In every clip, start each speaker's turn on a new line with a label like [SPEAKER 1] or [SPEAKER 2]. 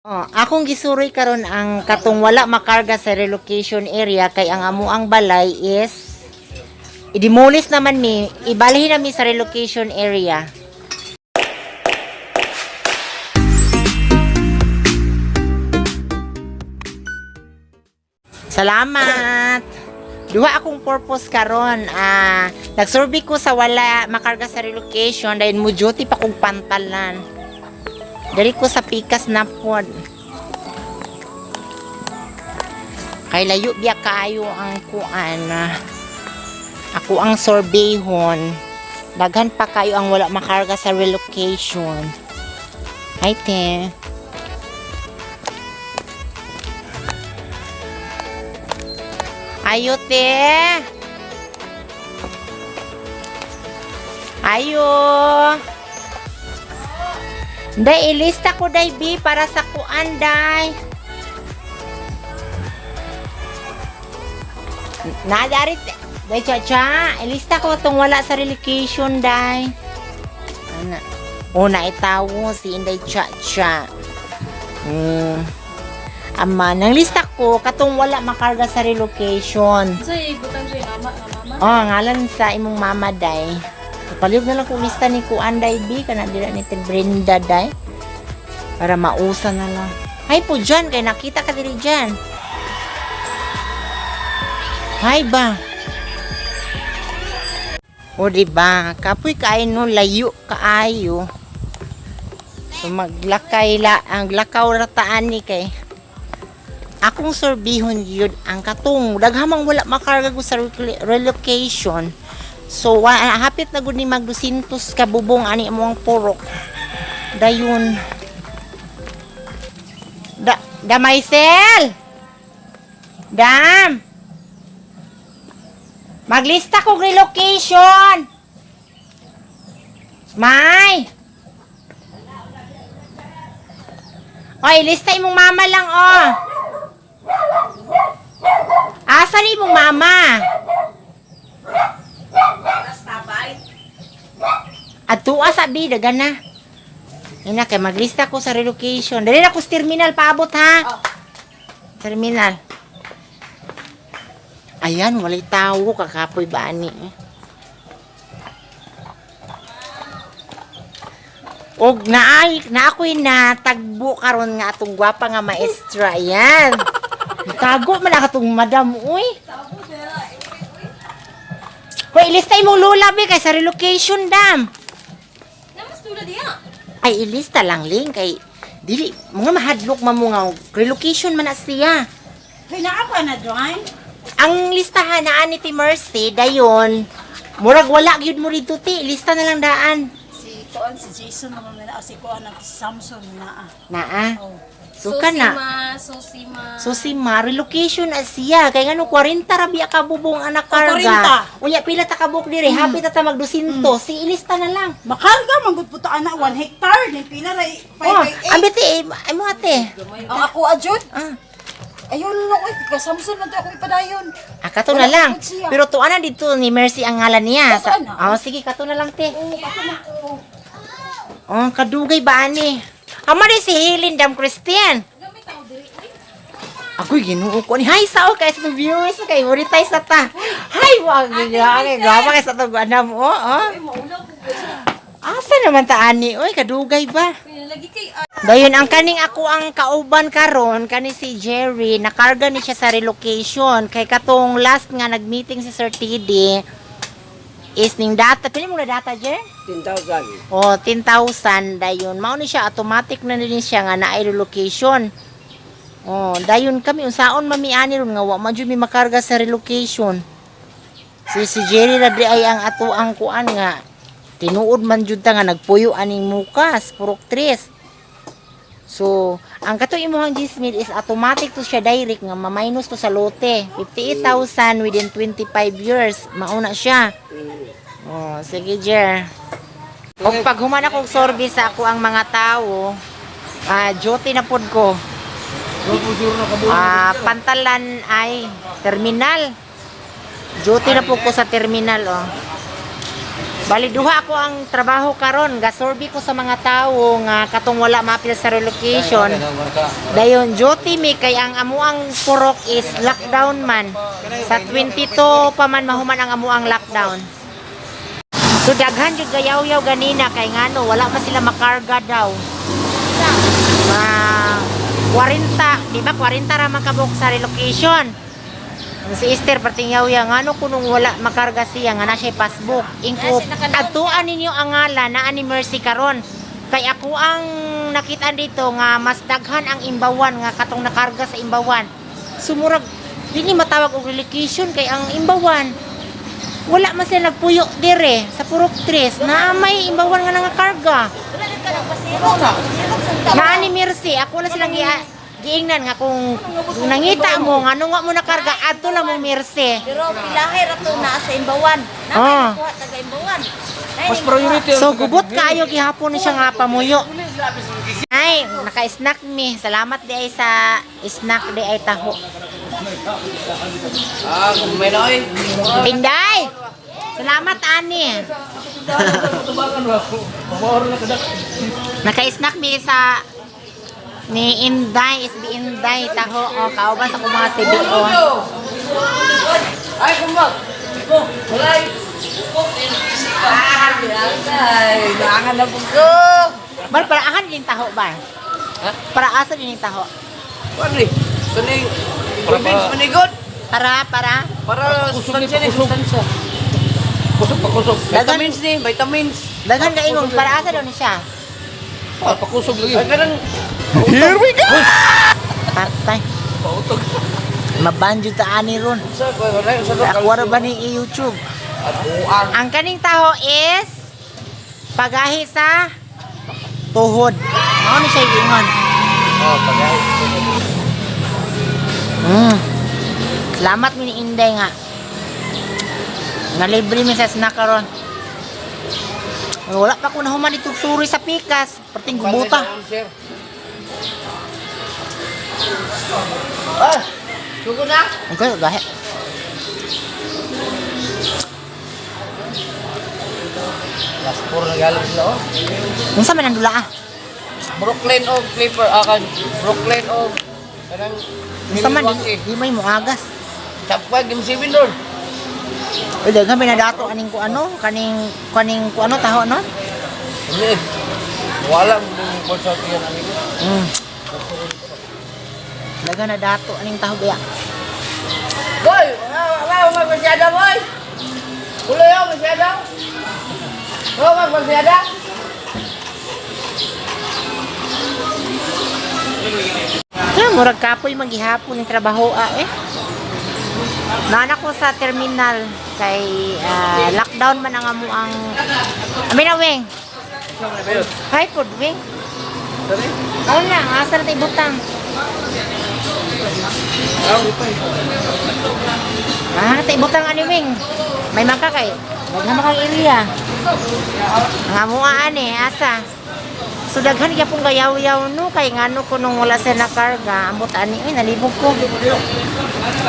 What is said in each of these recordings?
[SPEAKER 1] Oh, akong gisuroy karon ang katong wala makarga sa relocation area kay ang amuang balay is i-demolish naman mi, ibalhin nami sa relocation area. Salamat. Duha akong purpose karon. Ah, nagsurvey ko sa wala makarga sa relocation dahil mo duty pa kong pantalan. Dali ko sa pikas na pod. Kay layo biya kaayo ang kuan. Ako ang surveyhon. Daghan pa kayo ang wala makarga sa relocation. Ay te. Ayo te. Ayo. Day, ilista ko day B para sa kuan day. Nadari day cha, ilista ko tong wala sa relocation day. Ana. Una itawo si Inday Cha Cha. Ama, nang lista ko katong wala makarga sa relocation.
[SPEAKER 2] Sa ibutang siya mama nga mama.
[SPEAKER 1] Oh, ngalan sa imong mama day. Palihog na lang kung lista ni Kuan day B kana dira ni Te Brenda day. Para mausa na lang. Hay po dyan, kay nakita ka diri dyan. Hay ba? O di ba? Kapoy kaayo no, layo kaayo. So maglakay la ang lakaw ra taan ni kay akong sorbihon yun ang katong daghamang wala makarga ko sa relocation. So wa, hapit na gud ni mag 200 ka bubong ani mo ang purok. Dayon. Da Damaisel. Dam. Maglista kog relocation. May. Oy, lista imong mama lang oh. Asa ni imong mama? Atua sa bida gana. Ina kay maglista ko sa relocation. Dali na ko sa terminal paabot ha. Terminal. Ayan, walay tawo kakapoy ba ani. Og naay na ako'y natagbo karon nga atong gwapa nga maestra. Ayan. Tago man na katong madam uy. Hoy, ilista imong lola be kay sa relocation dam.
[SPEAKER 2] Namas tula diya.
[SPEAKER 1] Ay, ilista lang ling kay dili mga mahadlok man mo nga relocation man na siya.
[SPEAKER 3] Kay naa pa na join?
[SPEAKER 1] Ang listahan na ani ti Mercy dayon murag wala gyud mo rito ti, lista na lang daan.
[SPEAKER 3] Si kuan si Jason naman na si kuan at si Samson na.
[SPEAKER 1] Naa.
[SPEAKER 3] Oh.
[SPEAKER 1] So ka na.
[SPEAKER 2] Susima.
[SPEAKER 1] So si Ma, relocation na siya. Kay ngano 40 ra biya ka bubong anak karga.
[SPEAKER 3] 40.
[SPEAKER 1] Unya pila ta kabuk dire, happy ta ta mag 200. Si ilista na lang.
[SPEAKER 3] Makarga man gud puto ana 1 hectare ning pila ra 5
[SPEAKER 1] Oh,
[SPEAKER 3] by 8.
[SPEAKER 1] ambit eh, ay mo ate.
[SPEAKER 4] Ang ako adjud.
[SPEAKER 1] Ah.
[SPEAKER 4] Ayun lang oy, kay Samson man to ako ipadayon.
[SPEAKER 1] Ah, kato na
[SPEAKER 4] Wala
[SPEAKER 1] lang.
[SPEAKER 4] po siya.
[SPEAKER 1] Pero tuan na dito ni Mercy ang ngalan niya.
[SPEAKER 4] Kato na.
[SPEAKER 1] Oh, sige, kato na lang, te.
[SPEAKER 4] Oo, ako man ko.
[SPEAKER 1] Oh, kadugay ba ani? Ama ni si Helen Dam Christian. Ako'y Ginoo ko ni. Hi sao kay sa viewers kay monetize na ta. Hi wa gani gaba kay sa tong anam oh. Oh.
[SPEAKER 2] Ay maulaw ko.
[SPEAKER 1] Asa naman ta ani oy kadugay ba?
[SPEAKER 2] Lagi kay
[SPEAKER 1] Dayon ang kaning ako ang kauban karon kani si Jerry nakarga ni siya sa relocation kay katong last nga nag-meeting si Sir TD is ning data pili mo na data Jer?
[SPEAKER 5] 10,000.
[SPEAKER 1] Oh, 10,000 dayon. Mao ni siya automatic na din siya nga naay relocation. Oh, dayon kami unsaon mami ani ron nga wa man jud mi makarga sa relocation. Si si Jerry ra di ay ang ato ang kuan nga tinuod man jud ta nga nagpuyo aning mukas purok tres. So, ang kato imong Gsmil is automatic to siya direct nga ma-minus to sa lote. 58,000 within 25 years. Mauna siya. Oh, sige Jer. Og pag human akong service sa ako ang mga tao, ah duty na pod ko. Ah, pantalan ay terminal. Duty na po ko sa terminal oh. Bali duha ako ang trabaho karon, gasurvey ko sa mga tawo nga katong wala maapil sa relocation. Dayon duty mi kay ang amuang purok is lockdown man. Sa 22 pa man mahuman ang amuang lockdown. So daghan jud gayaw-yaw ganina kay ngano wala pa sila makarga daw. Ma 40, di ba 40 ra man kabuk sa relocation. Ang si Esther perting yaw-yaw ngano kunong wala makarga siya nga na siya passbook. Ingko adtuan ninyo ang ngalan naa ni Mercy karon. Kay ako ang nakitaan dito nga mas daghan ang imbawan nga katong nakarga sa imbawan. Sumurag dili matawag og relocation kay ang imbawan wala man sila nagpuyo dire sa Purok Tres na may imbawan nga nangakarga.
[SPEAKER 3] Wala na ka nagpasirok. Sirok sa tao.
[SPEAKER 1] Naa ni Mercy, ako na silang giingnan nga kung nangita mo nga nunga mo nakarga adto lang mo Mercy.
[SPEAKER 2] Pero pilahay ra to naa sa Imbawan.
[SPEAKER 1] Ah.
[SPEAKER 2] Naa kuha taga Imbawan.
[SPEAKER 5] Mas priority
[SPEAKER 1] So gubot kaayo gihapon ni siya nga pamuyo. Ay, naka-snack mi. Salamat di ay sa snack di ay taho.
[SPEAKER 5] Ah, kumay na oy.
[SPEAKER 1] Pinday! Salamat ani. Naka-snack mi sa ni Inday, SB Inday taho o kauban sa kong mga CBO.
[SPEAKER 5] Ay, kumbag. Walay. Ay, naangan na po ko.
[SPEAKER 1] Bar para ahan din taho ba?
[SPEAKER 5] Ha?
[SPEAKER 1] Para asa din yung taho?
[SPEAKER 5] Wala. Kaning province manigod.
[SPEAKER 1] Para para
[SPEAKER 5] Para sustansya ni sustansya. Kusog pa kusog. Vitamins ni, vitamins.
[SPEAKER 1] daghan ka ingon para asa daw ni siya.
[SPEAKER 5] Ah, pakusog lagi. Ay, kanang
[SPEAKER 6] Here we go!
[SPEAKER 1] Patay.
[SPEAKER 5] pautog.
[SPEAKER 1] Mabanjo ta ani ron.
[SPEAKER 5] Sa wala sa
[SPEAKER 1] Ako ra ba ni YouTube?
[SPEAKER 5] Atuan.
[SPEAKER 1] Ang kaning taho is pagahi sa tuhod. Mao ni siya giingon.
[SPEAKER 5] Oh, pagahi.
[SPEAKER 1] Salamat mi ni Inday nga. Nga libre mi sa snack karon. Wala pa ko nahuman itong suri sa pikas. Perting gubuta.
[SPEAKER 5] Ah, sugo na.
[SPEAKER 1] Okay, gahi.
[SPEAKER 5] Last four na galing sila oh.
[SPEAKER 1] Unsa man ang dula ah?
[SPEAKER 5] Brooklyn og Clipper akan Brooklyn og kanang
[SPEAKER 1] Unsa man
[SPEAKER 5] Milwaukee.
[SPEAKER 1] di may muagas.
[SPEAKER 5] Tapwa game 7 doon.
[SPEAKER 1] Uy, daghan may nadato aning ko ano, kaning kaning ko ano taho no?
[SPEAKER 5] Ano eh? Wala mo sa tiyan amigo.
[SPEAKER 1] Daghan na dato aning taho biya.
[SPEAKER 5] Boy, wala wala masyada boy. Ulo yo masyada. Wala masyada.
[SPEAKER 1] Kaya murag kapoy maghihapon ng trabaho ah, eh. Nana ko sa terminal kay lockdown man ang amo ang Amin na wing. Hi pod wing. Ano na, asa na tayo ibutang? Ah, tayo ibutang ani wing. May maka kay. Daghan man kang area. Ang amuaan eh, asa. So daghan gyapon gayaw-yaw no kay ngano ko nung wala sa nakarga, ambot ani ay nalibog ko.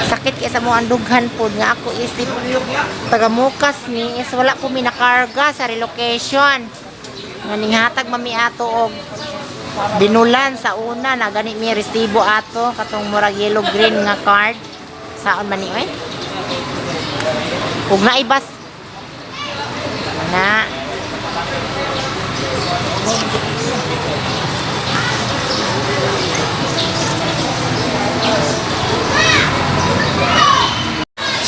[SPEAKER 1] Sakit kay sa mo ang dughan pod nga ako isip taga Mukas ni is wala ko minakarga sa relocation. Nga ninghatag mami ato og binulan sa una na gani mi resibo ato katong murag yellow green nga card. Saon man ni oy? Ug naibas na.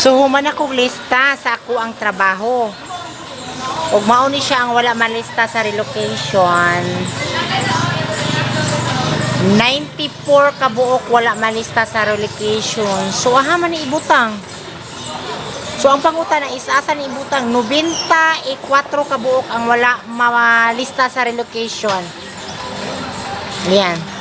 [SPEAKER 1] So human akong lista sa ako ang trabaho. Ug mao ni siya ang wala malista sa relocation. 94 ka buok wala malista sa relocation. So aha man ni ibutang. So ang pangutan na is asa ni ibutang 94 ka buok ang wala malista sa relocation. Yan.